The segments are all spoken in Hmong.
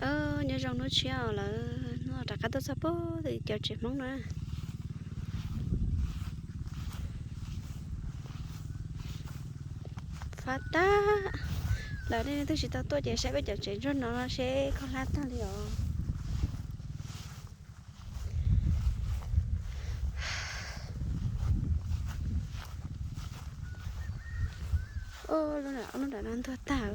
Nyob zoo hnub tshiab lawm, hnub no rov qab tuaj txog pem cov tsev Hmoob no. Fab tag. Lawv nej twb tsis tau tuaj ces saib peb cov tsev ntsuag no seb khaub hlab tag li os. Lub nram no ntuag tag.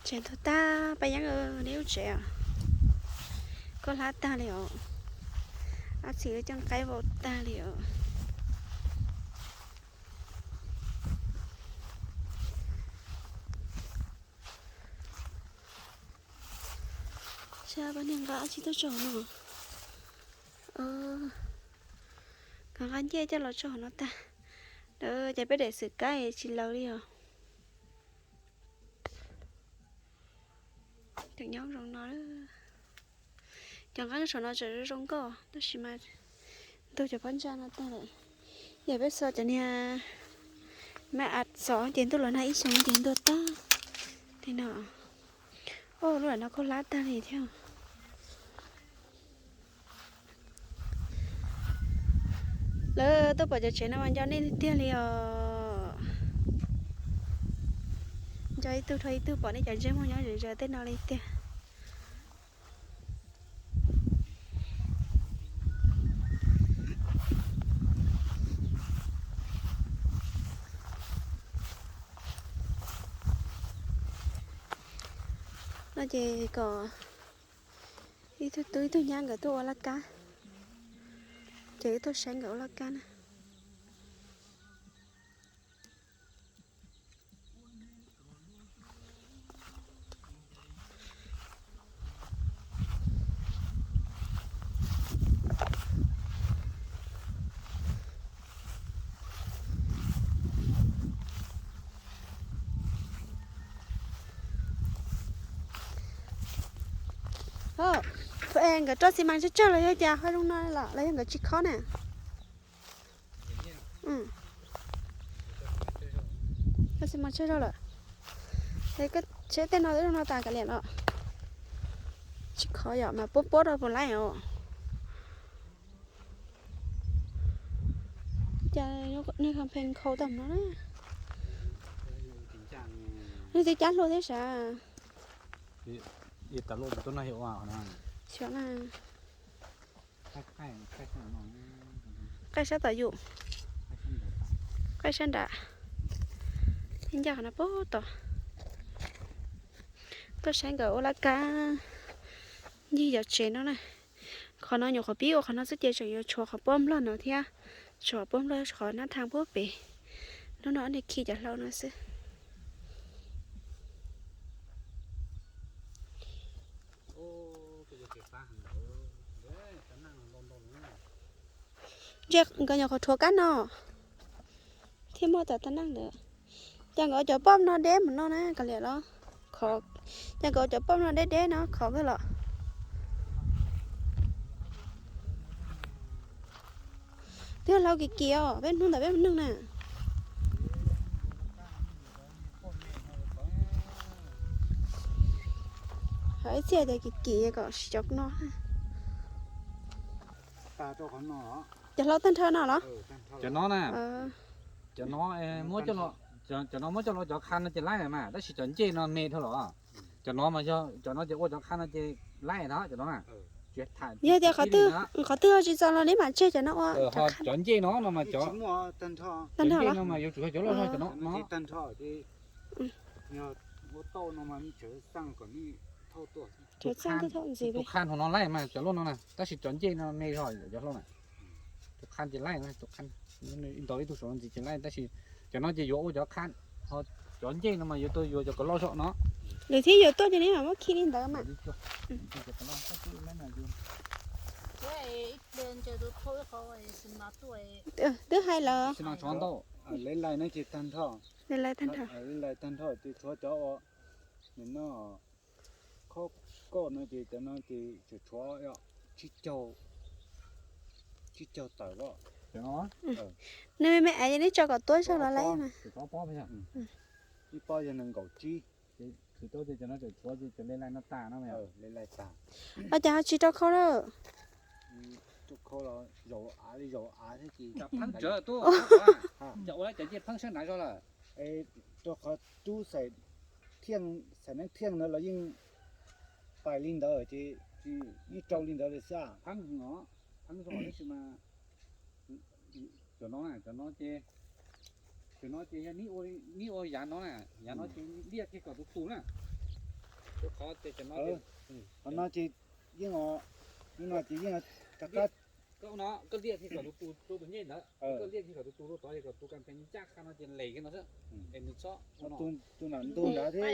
Tsev ntuag tag, Paj Yeeb, neb lub tsev os. Khaub hlab tag li os. Ob txiv lub cooj qaib vau tag li os. Saib pab niag nqa tsis tuaj tsaug no. Nkawd nqa ncej coj los tsaug no tag. Ces peb daim xwm kab tsis laus li os. Cov nyob zoo no, cov nqeeb saum no tseem zoo zoo nkauj tab sis mas ntuag cov phab ntsa no tag lawm. Yog peb xuas cov niag maj a xov ces ntuj los nag ib xyoos ces ntuag tag li no. Ua lub lam no khaub hlab tag li thiab. Lawv tuaj pom cov tsev no mas nco nej tiag tiag li os. Nco ib tug dhau ib tug pom nej cov ntsej muag nyob zom zaws tej no li tiag. No ces kom ib tug tub ib tug nyab nkawd tuaj ua laj kab. Ces wb tuaj saib nkawd ua laj kab na. Nkawd rau xi mas tsawg tsawg los yog cas ho zoo no los los yog nkawd tsis khob na? Rau xi mas tsawg zog lawm. Tsheb tej no zoo no tas kav liam los. Tsis khob yom mas puab puab rau puas laib os. Cas nej kha phe nkhaus tag no na. Nej twb cab hlua thiab sav. Xyov na. Qaij sab tom yus, qaij sab nram, ncaj qhov no puag tom. Tuaj saib nkawd ua laj kab ncig cov tsev no na. Qhov no nyuam qhuav pib ua qhov no xwb ces tseem yuav tshuav qhov pob nplog no thiab, tshuav pob nplog qhov nab thaj puag pem. Hnub no ob niag khi cov hlau no xwb. Ntsia nkawd nyuam qhuav rhuav kab no thiab muaj tom tab neej ntawd. Cas nkawd cov pob no deb mus no na, kav liam los. Cas nkawd cov pob no deb deb no khov kawg los. Twb yog hlau kim kim os, peb hnub ntawd peb mus neeg na. Hais ib txhij tias kim kim kom cov no. Cov hlau tag nrho no los? Cov no na. Cov no muab coj los, cov no muab coj los cov qha no ces laib mas, tab sis cov ncej no me dhau los. Cov no mas yog cov no ces ua cov qha no ces laib no cov no na. Yog tias qhov twg tsis txaus los neb mam tseg cov no ua. Cov ncej no no mas cov, cov ncej no mas yuav tsum yog cov loj zog cov no no. Tus qha hauv no laib mas cov loj no na, tab sis cov ncej no me zog cov hlau na. Tus qha ces laib, tus qha ntawd ib tug saum no ntxiv ces laib, tab sis cov no ces yuav ua cov qha, ho cov ncej no mas yuav tau yuav cov kom loj zog no. Lwm thiab yuav tuaj ces neb mam muab khi li ntawd mas. Cov no, cov no, cov no, Twb hais los. Li lais no ces tag nrho. Li lais tag nrho. Li lais tag nrho ces tshuav cov uas nim no qhov koj no ces cov no ces tshuav tsib caug, tsib caug tawm los. Nws me me es neb tso kom tuab zog los lawm mas. Ib pob yog nees nkaum tsib. Ua cas ho tsis rau khau lawm? Rau qhov los zaum av li zaum av thiab ces pheeb tsawv tuaj, cov ua cov ncej pheeb sab nrav zog lawm. Rau qhov rub xaim thiaj, xaim neeb thiaj ntawd los yeej pais li ntawd ces yeej rau li ntawd li xwb. Pheeb os, pheeb zog tab sis mas cov no, cov no ces, cov no ces yog neb ua yav no na, yav no ces liaj kiag kom tus tus na. Rau qhov tias cov no, qhov no ces yeej, no ces yeej rov qab. Koj no koj liaj kiag kom tus tus rau tus ncej ntawd, koj liaj kiag kom tus tus rau tod, kom tus kas phees ncaj qha no ces les kiag no xwb. Es nws txhob tus nram ntug ntawd thiab,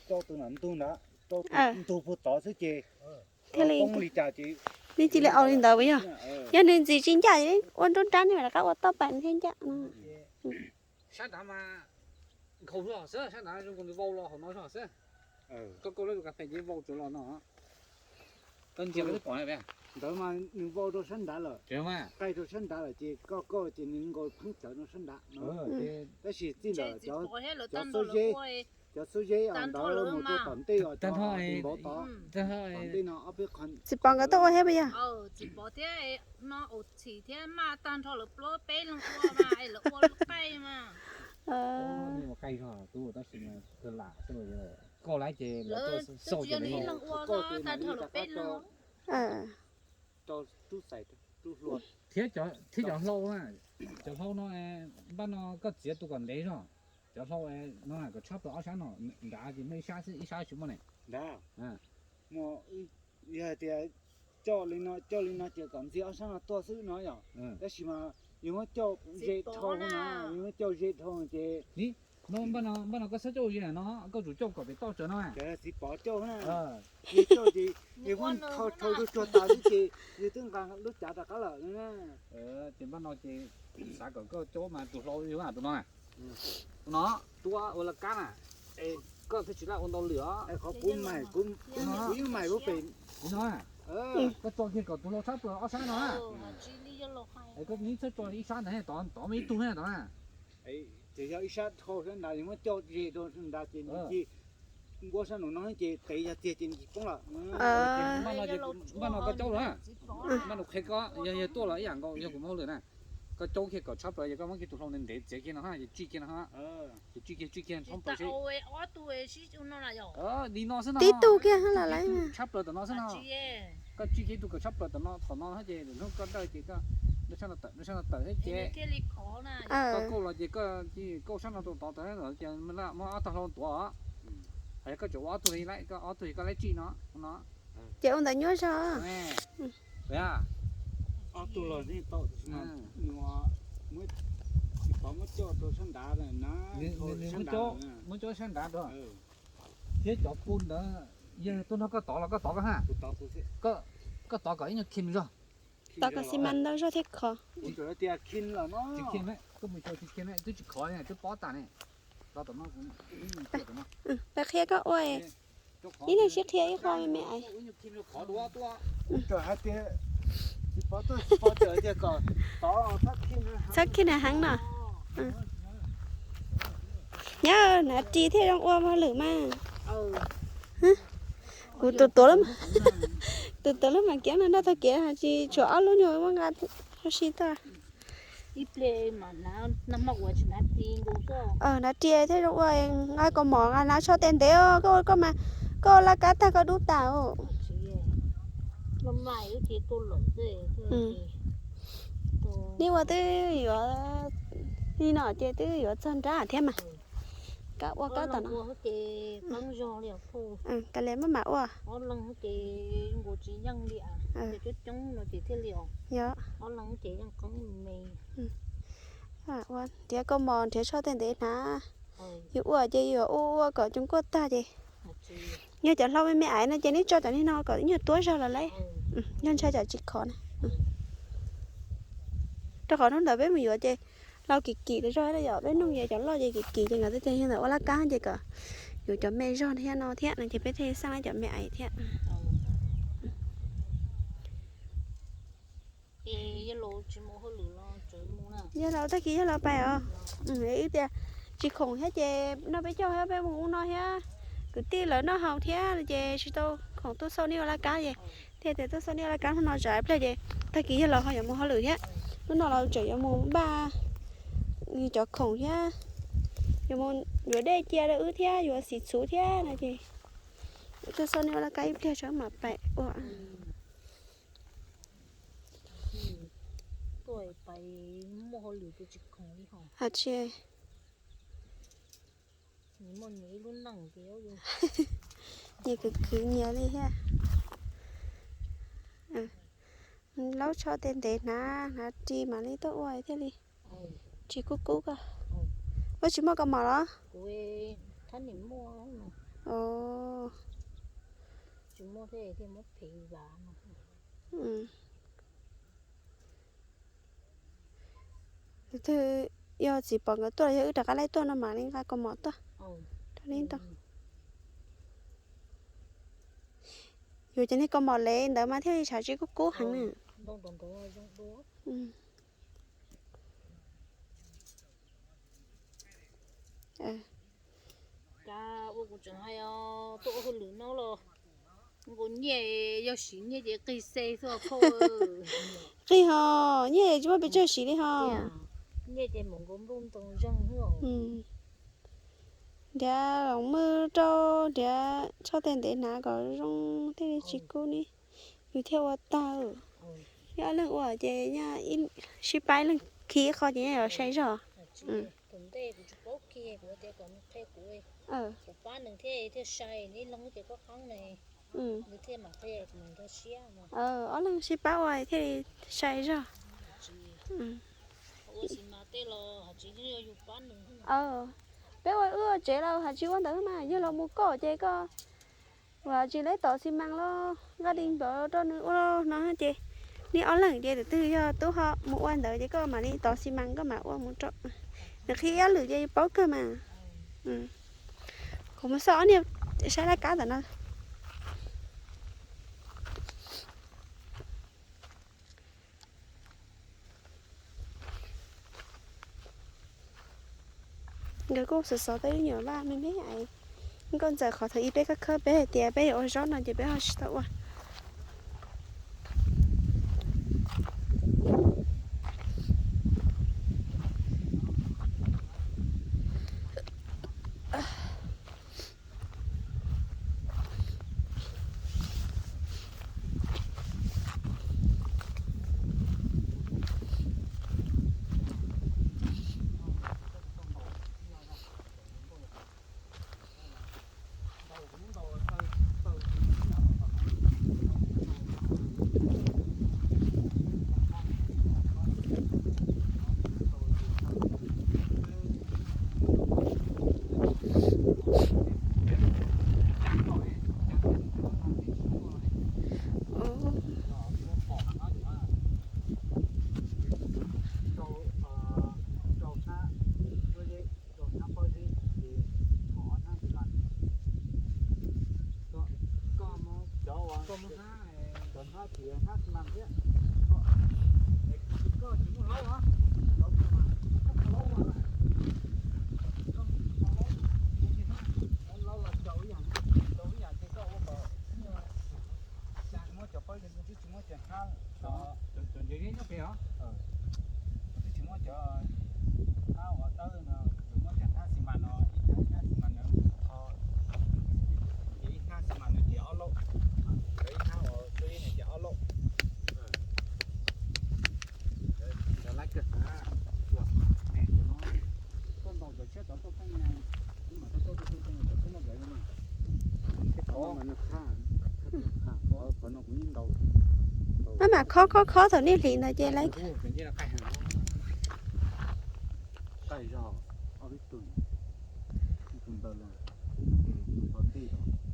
rau tus nram ntug ntawd, rau tus ntug puag tod xwb ces thiaj li poob li cas ces neb cia li ua li ntawd puas yog? Yog nws ntxiv tsis ncaj ua nruab nrab neb mam rov qab ua toj pais nws thiaj ncaj no. Sab nrad mas nkhaus zog xwb, sab nrad zoo nkaus nws vau los hauv no zog xwb. Koj kauj lab tus kas phees ces vau tsuav los no. Koj ntsia koj twb pom na. Ntawd mas nws vau rau sab nrad lawm, qaij rau sab nrad lawm ces koj kauj ces nws nkaus pheeb tsawv rau sab nrad no. Tab sis txij ntawm cov xub zeb, cov xub zeb ntawd mus rau tom ntej os, tom ntej no ob peb qho. Txiv Pov nkawd tuaj ua thiab puas yog? Txiv Pov thiab no Aus Txhim thiab maj tag nrho lawv plaub peb leeg ua mas es lawv ua qaij mas. Tab sis kawg lam xwb, koj lawv ces lawv tuaj xauj ces ib leeg ua tag nrho lawv peb leeg. Thiab, thiab cov hlau na, cov hlau no npaj no koj txiav tus kom ntev zog, cov hlau no kom tshab plaws ob sab no, nrad ces muaj ib sab xwb, ib sab tsis muaj ne. Nrad, yog tias coj li no, coj li no ces kom ntxiag ob sab no tuaj xwb no yom. Tab sis mas yus muab coj ze dhau no, yus muab coj ze dhau ces, no npaj no koj txhob coj ze no, koj tsum coj kom pem toj tsawv no. Txiv Pov coj na, coj ces yus muab nthau rhau rau tsuag tas xwb ces yus twb nqa lub cav rov qab lawm. Ces npaj no ces xav kom koj coj mas tus hlau yog tus no na. Tus no, tus ua laj kab na, es koj thiaj tsis laj ua ntau lwm os. Qhov kuv mais, kuv yeej mais lub pem no. Koj tso kiag kom tus hlau tshab plaws ob sab no na. Es koj neb txhob tso ib sab ntawd, tod muaj ib tug na tod na. Ces yog ib sab dhau sab nrad, yus muab coj ze rau nrad ces nws cia npuab sab nraum no ces tev yog tiag ces nws tsis poob lawm. Npaj no koj caub lawm, npaj no qhia koj, yog yawg tuaj los ib yam nkaus yog kuv muab hauj lwm na. Koj caub kiag kom tshab plaws, yog koj muab kiag tus hlau ntev ntev txiav kiag no ha, ces tsij kiag no ha. Ces tsij kiag, tsij kiag thoob plaws seb. Li no xwb no, tib tug kiag tshab plaws tom no xwb no. Koj tsij kiag ib tug kom tshab plaws tom no, thaum no ces hnub koj dawj ces koj sab no tawm, sab no tawm thiab ces koj kauj los ces koj kauj sab no rau tod tawm, ces muab ob tog hlau tuav os. Hos yog koj tseem ua ob tug li, koj ob tug koj laib tsij no no. Ces ua ntawd nyuaj zog. Ob tug los yeej tau, tab sis mas nws muab, Txiv Pov muab coj rau sab nrad na, muab coj sab nrad rau. Thiab cov kuv ntawd, yog tuaj nrog koj tov los koj tov koj ha. Koj tov kom ib nyuag khim zog. Tov kom xi mas ntau zog thiab khov. Tsis khim, koj mus xyuas tsis khim, twb tsis khov, twb pob tas ne. Pab qhia koj ua, ib leeg sib qhia ib qho me me. Txhob khib na heev no. Nyob hnav ris thiaj zoo ua hauj lwm mas. Kuv tus tuav, tus tuav lub mam kiab no nrog tag kev tsis tshuav ob lub nyuag muab nqa si tuaj. Hnav ris thiaj zoo ua, nqa kaus mom nqa hnav tsho tej ntev, koj ua koj mas, koj ua laj kab tag koj dub tas. Neb ua twb yuav, li no ces twb yuav txog nrab thiab mas. Koj ua koj tom no. Koj li maj mam ua. Yog. Ua nrhiav kaus mom nrhiav tsho tej ntev hnav. Yus ua ces yus ua ua kom cov kuaj tag ces Yog cov hlau me me aiv no ces neb tso cov niag no kom nyuag tuab zog los lawm. Yog ntshai cov tsis khov na. Rau qhov hnub ntawd peb mus yuav ces hlau kim kim rau zog yom, peb nug ces cov loj ces kim kim ces nkawd thiaj tias yog ntawm ua laj kab ces kom yuav cov me zog thiab no thiab no ces peb thiaj xaj cov me aiv thiab. Yog los tag kis yog los pais os. Wb tias tsis khoom thiab ces no peb caug thiab peb mus ub no thiab. Kwv tij lawv noj haus thiab ces tsis tau khoom tuaj xauj nej ua laj kab ces thiaj tias tuaj xauj nej ua laj kab hnub no tsam pliag ces tag kis yog los ho yuav mus hauj lwm thiab. Hnub no los tseem yuav mus npaj cov khoom thiab, yuav mus yuav dej cia rau wb thiab yuav xim txhuv thiab no ces tuaj xauj nej ua laj kab ib pliag tso mam pais ua. Hais tsis, nyias kwv kwv nyias li thiab. Laub tsho tej ntev hnav hnav ris mam li tuaj ua thiaj li tsis kub kub koj. Ua tsis muaj kaus mom los? Tus twg yog txiv pom nkawd tuaj los yog wb rov qab laib tuaj no mam li nqa kaus mom tuaj rau li ntau. Yuav cov niag kaus mom lev ntawd mas thiaj li tshav tsis kub kub heev na. Ua kuv tseem hais os, tuaj ua hauj lwm no los nkaus nyiaj, yog siv nyiaj ces qig xe xwb os phauj. Qig hos, nyiaj tsis muaj pes tsawg siv li hos. Nyiaj ces mus nkaus nplooj ntoo zeeg xwb. Nrhiav los muaj rau, nrhiav tsho tej ntev hnav kom zoo thiaj li tsis kub ne, yus thiaj ua tag. Yog ob leeg ua ces sib pab ib leeg khi ib qho ces nyob yuav sai zog. Ob leeg sib pab ua thiaj li sai zog. Peb ua wb ua tsev los hais tsis ua ntawd mas yog los mus koj ces koj ua tsis leb tov xi mas los nqa di npawv rau nws ua no ces nej ob leeg ces tus twg yog tub ho mus ua ntawd ces koj mam li tov xi mas koj mam ua mus rau. Nws qhib ib lwm ces paub kawg mas. Kuv mus xauj ob niag saib laj kab ntawm no. Nkawd kuj xov xov tau ib nyuag vaj me me es nkauj ntxawm qhov thaum ub peb khawb khawb peb hais tias peb yuav ua zaub no ces peb ho tsis tau ua. Muab cov pawg twb tsis muab cov hab, cov ntses liab nyob pem os. Twb tsis muab cov hab uas dawb no, tsuas muab cov hab xi mas no, ib hab xi mas no, ces ib hab xi mas no ces ob lauj, cov ib hab uas xwb no ces ob lauj. Cov lab kawg, koj ntaus cov tshiab tod tuaj pheej, kuv mam tau tuaj tuaj tuaj cov tshiab no cov no. Maj mam khob khob khob thaum nej hliv ntawd ces lawv. Qaij zog, ob peb tug, ib tug ntawd los, tus pov tij.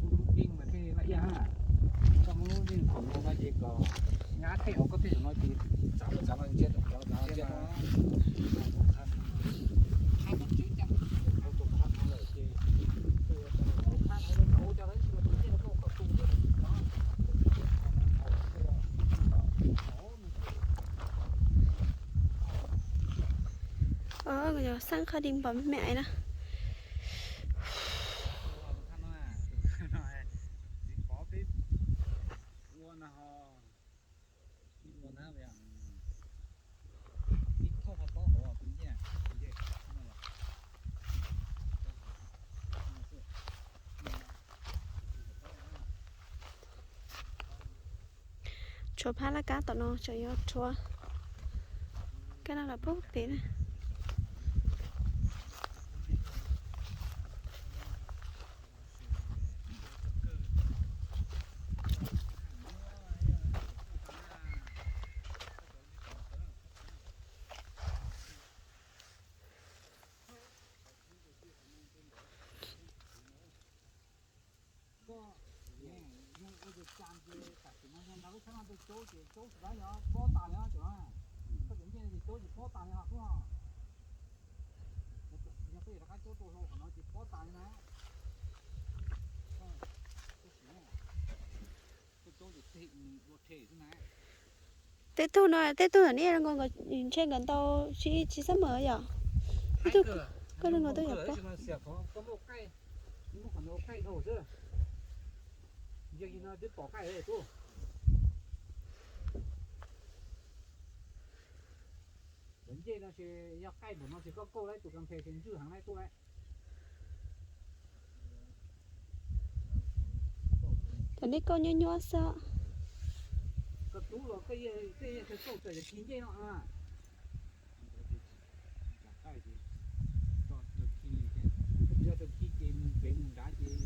Lub, lub yeej mas thiaj li laj iaj na. Koj muab lub yeej khoom no ces kom nyab tej hauv koj tej saum no ces txav los txav los ntsia, txav los txav ntsia no. Xaj qhov di npom me me na. Tshuav phab laj kab tom no tseem yuav tshuav kab no los pub pem na. Koj, yog ua cas ces tam sim no yog nrad lub tshab no caub ces caub tsis tau, yog pob tas li no cov no. Koj cov ncej no ces caub ces pob tas li os tub. Yog koj yuav rov qab caub rau hlau qhov no ces pob tas li na. Tej tug no, tej tug neb ntshe nkawd ntau tsis, tsis xab mem yom. Tej tug, koj zoo nkaus twb yog pob. Yog li no twb pom qaij tub. Cov ncej no ces yog qaij npaum no ces koj kauj lawm tus kas phes ces ntswj heev lawm tub lawm. Cov neb kauj nyuaj nyuaj xwb. Koj tub los koj yeej, koj yeej kauj txawm cov khi ncej no na. Cov khi ces mus pem mus nrad ces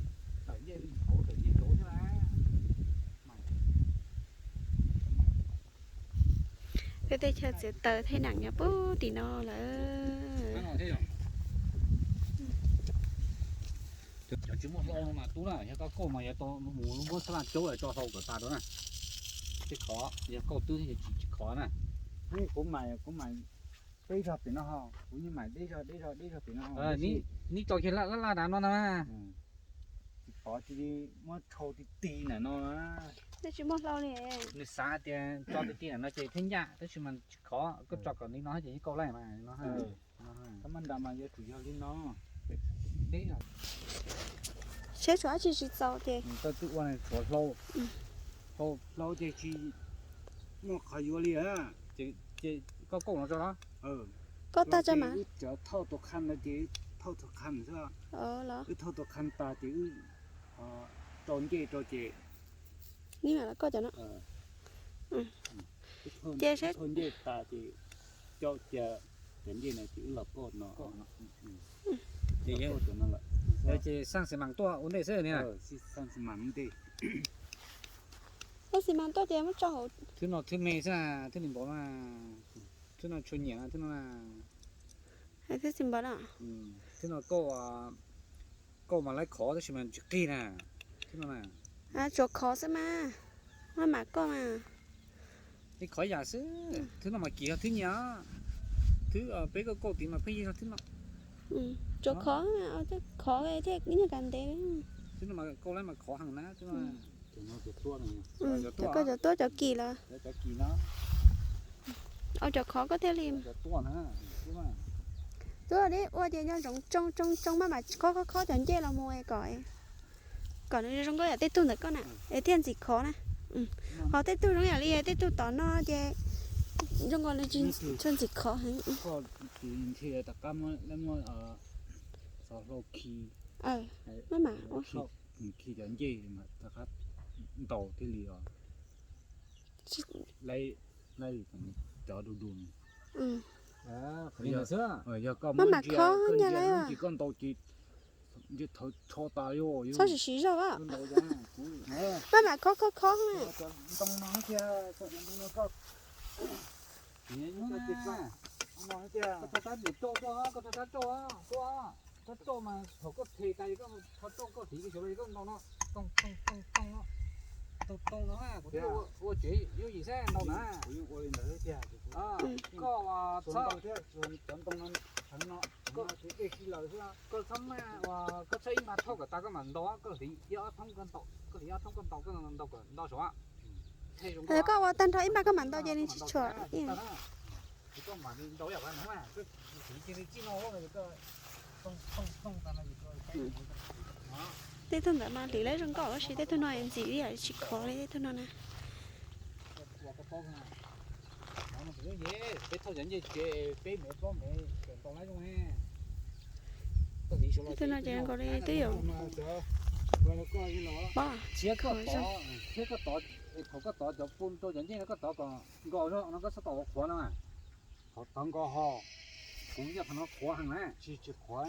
tawm ncej hauv tawm ncej hauv thiab lawm. Peb teb chaws txiav taws theej neem nyob puag tim no lawm. Cov tsis muaj hlau no mas tub na, yog koj kauj mas yuav tau mus muab sab laj caub los tso hlau kom tas rau na. Tej khov, yog kauj twb tsis khov na. Kuv mam, kuv mam deb zog pem no ho, kuv yeej mam deb zog deb zog deb zog pem no. Neb tso kiag laj laj dav no na. Tsis khov cia li muab tshau ti ti ntawm no na. Neb tsis muaj hlau li. Nws xav tias tso ti ti ntawm no ces thiaj ncaj, tab sis mas tsis khov, koj tso kom li no ces yeej kauj lawm mas no. Koj maj nra mas yuav tsum yog li no. Seb tshuav dab tsi tsis txaus ces. Koj twb ua tshuav hlau, hlau ces tsis muaj qhov yuav li. Ces koj kauj no tso los. Kauj tag tso mas. Wb thauj tus qhab ntawd ces wb thauj tus qhab xwb. Wb thauj tus qhab tas ces wb rau ncej rau ces. Neb mam los kauj cov no. Ces seb. Thauj ncej tas ces coj cia cov ncej no ces wb los kauj no. Ces xaj xis mas tuaj ua ntej xwb ni. Xaj xis mas tuaj ces muab tso hauv. Thwb no thwb me xwb, thwb li npaum no. Thwb no tshua nyiam thwb no. Thwb xis npaum no. Thwb no kauj, kauj mas laib khov tab sis mas tsis qig na. Thwb no na. Tsuas khov xwb mas. Maj mam kauj mas. Ib khov yam xwb, thwb no mas kiv yog thwb nyiam. Thwb peb kauj kauj tid mas pheej yog thwb no. Tsuas khov, khov thiaj nyuag kav ntev. Thwb no mas kauj laib mas khov heev na. Cov kauj cov tuaj cov kim los. Au cov khov koj thiaj li. Tuaj li ua ces nco ntsoov tsoo tsoo tsoo maj mam khob khob khob cov ncej los mus kom, kom nws zoo nkauj yam tej tug ntawm koj na es thiaj ntxim khov na. Ho tej tug zoo yam li tej tug tom no ces zoo nkaus nws tsis tshua ntxim khov heev. Maj mam ua si. Khi cov ncej mas rov qab ntaus thiaj li os. Cov du du. Maj mam khob ntsia lawm. Koj ntaus ces Txhob siv siv zog a. Maj mam khob khob khob na. Koj rau sab ntim rau tuaj, koj rau sab rau tuaj, rau mas thaum koj phem tas koj rau koj hliv koj xyov koj ntaus no, toog toog toog toog no, toog toog no, kuv twb ua tsev yooj yim xwb ntaus na. Koj txhob, koj txhob maj ua, koj txhob ib npag thauj kom tas koj mam ntaus, koj hliv ib ob thoob koj ntaus, koj hliv ob thoob koj ntaus, koj ntaus kom ntaus saum. Koj ua tag nrho ib npag koj mam ntaus ces nws tsis tshua. Tej tug ntawd mas hliv lawv zoo nkauj tab sis tej tug no ntxim li tsis khov li tej tug no na. Tej tug no ces nkaus li twb yuav pob. Thaum koj tov cov pun rau cov ncej no koj tov kom nkos zog no koj txhob tov qhuav no. Qhov tov nkos ho, kuv nyiaj qhov no qhuav heev na. Tsis, tsis qhuav.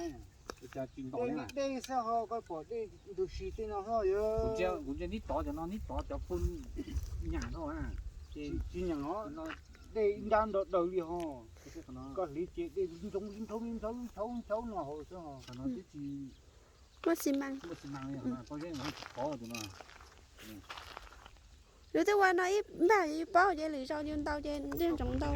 Cas tsis ntaus li na. Dej xwb ho, koj pom dej ntws si tej no ho. Kuv ntsia neb tov cov no neb tov cov pun nyam dhau na. Ces tsis nyam os, dej ib nrab nrov daws li ho. Koj hliv ces dej ntxhov ntxhov ntxhov ntxhov no hauv xwb ho. Qhov no twb tsis, muaj xi mas, muaj xi mas li, pob zeb no tsis khov tus no. Yus twb ua no ib npag yus paub ces lwm zaus yus ntaus ces ntsoov ntau.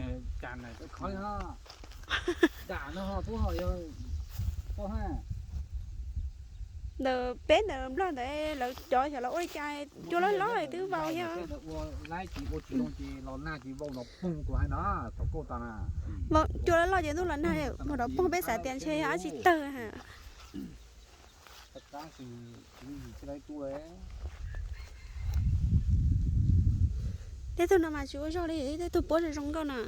Ntawm peb ntawm Nplog ntawd lawv cov xyov lawv ua li cas cua loj loj twb vau thiab. Cua loj loj ces ntuj los nag, mus rov poog peb xav tias ntshe yog dab tsi tawg. Tej tug no mas tsis ua zog li, tej tug puab zoo zoo nkauj no.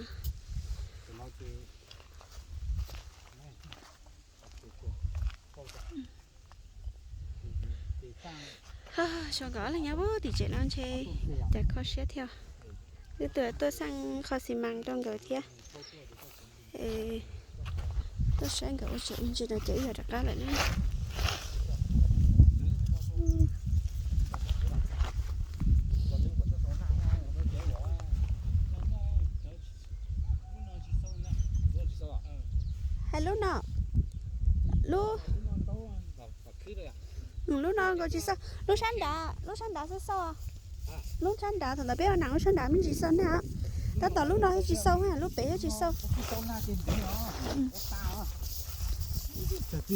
Xyov nkawd ob leeg nyob puag tim tsev no ntshe cas kho siab thiab. Wb tuaj, tuaj xaj qho xi mas rau nkawd thiab. Tuaj saib nkawd ua tsev ua ntsis no ces wb yuav rov qab lawm na. Hais lub no, lub, lub no nkaus tsis xauj, lub sab nrad, lub sab nrad xauj xauj. Lub sab nrad thaum ntawd peb ua nas lub sab nrad me ntsis xauj nag, tab tom lub no thiaj tsis xauj, lub pem thiaj tsis xauj.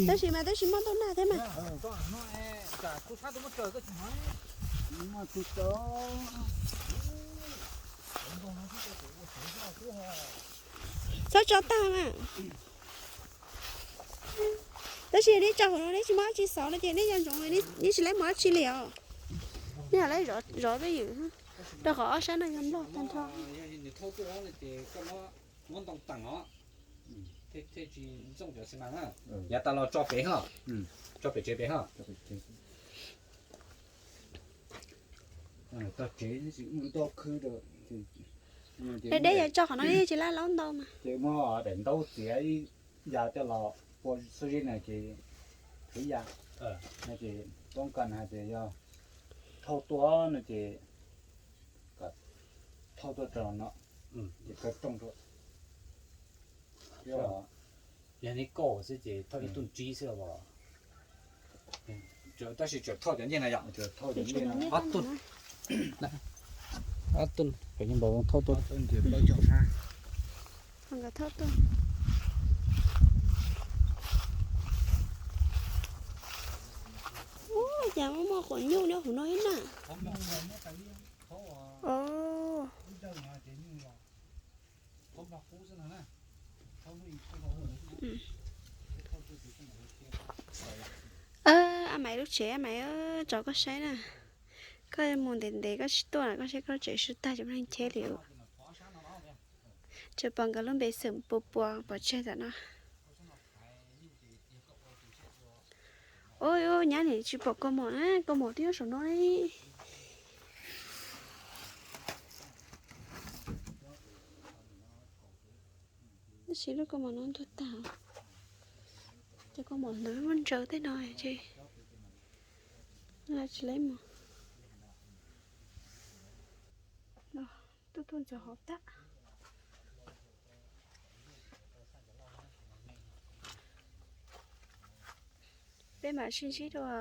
Tab sis mas twb tsis muaj ntuj nag thiab mas. Txhob tso tag mas. Tab sis neb tso hauv no neb tsis muaj dab tsi xauj no ces neb nco ntsoov, neb tsis lab mus dab tsi li os. Neb yog lab zov peb ywm, rau qhov ob sab no yog nplog tag nrho. Muab ntoo teem os, thiaj tsis ntxooj cov xi mas na. Yav tas los tso pem ho, tso pem tsev pem ho. Tog tsev ntau khwb rau. Deb deb yog tso qhov no yeej tsis lab laub ntau mas. Ces muab daim ntaub txiav ib ya coj los ua xub zeb na ces ib ya. No ces poob kas hais tias yog thauj tuaj no ces kom thauj tuaj rau no ces kaw rooj rau. Yog neb kauj xwb ces thauj ib tug ntsib xwb os. Tab sis tseem thauj cov ncej na yom. Ob tug, ob tug, thauj tuaj. Ua cas muaj muaj quav nyuj nyob hauv no ib na. A Maiv lub tsev, A Maiv, tso koj saib na. Koj mus ntev ntev koj tsis tuaj na, koj saib koj tsev sib tag cov neeg cheb li. Tseem pom nkawd lub npe xwm puas puas pov tseg ntawm no. Ua nyab nim tsis pom kaus mom na, kaus mom twb nyob saum no li. Tab sis lub kaus mom no ntuag tag. Cov kaus mom ntawd muaj ntsaws tej no ces Tsis leib mus. Tuaj tuaj ntxuav hauv tag. Peb mam sib ntsib dua.